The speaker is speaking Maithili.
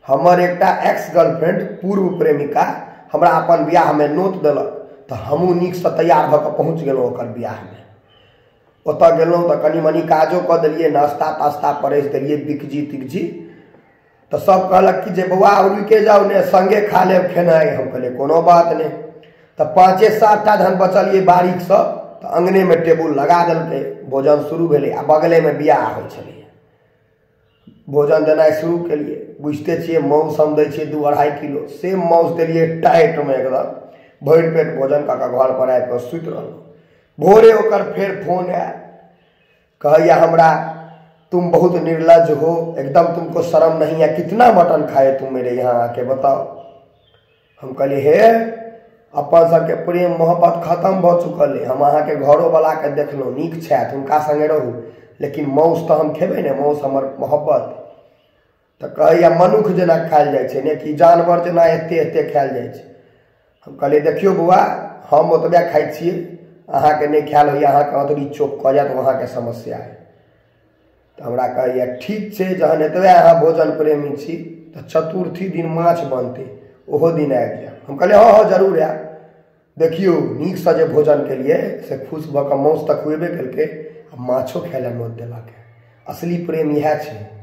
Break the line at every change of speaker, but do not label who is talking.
हमर एकटा एक्स गर्लफ्रेंड पूर्व प्रेमिका हमरा अपन बियाहमे नोत देलक, तऽ हमहूँ नीकसँ तैयार भऽ कऽ पहुँच गेलहुँ ओकर बियाहमे। ओतऽ गेलहुँ तऽ कनि मनि काजो कऽ देलियै, नाश्ता तास्ता परसि देलियै, बिकजी तिकजी। तऽ सब कहलक कि जे बौआ रुकि जाउ ने, संगे खा लेब खेनाइ। हम कहलियै कोनो बात नहि। तऽ 5-7 टा जहन बचलियै बारीक सब, तऽ अङ्गनेमे टेबुल लगा देलकै, भोजन शुरू भेलै आ बगलेमे बियाह होइ छलै। भोजन देनाइ शुरू केलियै। बुझिते छियै मासु हम दै छियै 2-2.5 किलो, से मासु देलियै टाइटमे एकदम भरि पेट भोजन कऽ कऽ घर पर आबि कऽ सुति रहलहुँ। भोरे ओकर फेर फोन आयल, कहैया हमरा तुम बहुत निर्लज्ज हो, एकदम तुमको शर्म नहीं है, कितना मटन खाए तुम मेरे यहाँ आके बताओ। हम कहलियै हे अपन सबके प्रेम मोहब्बत खत्म भऽ चुकल अइ, हम अहाँके घरोवलाके देखलहुँ, नीक छथि, हुनका सङ्गे रहू, लेकिन मासु तऽ हम खेबै ने, मासु हमर मोहब्बत। तऽ कहैया मनुख जेना खायल जाइ छै ने कि जानवर जेना एते एते खायल जाइ छै। हम कहलियै देखियौ बौआ, हम ओतबे खाइ छियै, अहाँके नहि खायल होइए, अहाँके अँतरी चोक कऽ जायत, अहाँके समस्या है। तऽ हमरा कहैया ठीक छै, जहन एतबे अहाँ भोजन प्रेमी छी तऽ चतुर्थी दिन माछ बनतै, ओहो दिन आबि जायब। हम कहलियै हँ हँ जरूर आयब। देखियौ नीकसँ जे भोजन केलियै से खुश भऽ कऽ मासु तऽ खुएबे केलकै आ माछो खाय लए नोत देलक। असली प्रेम इएह छै।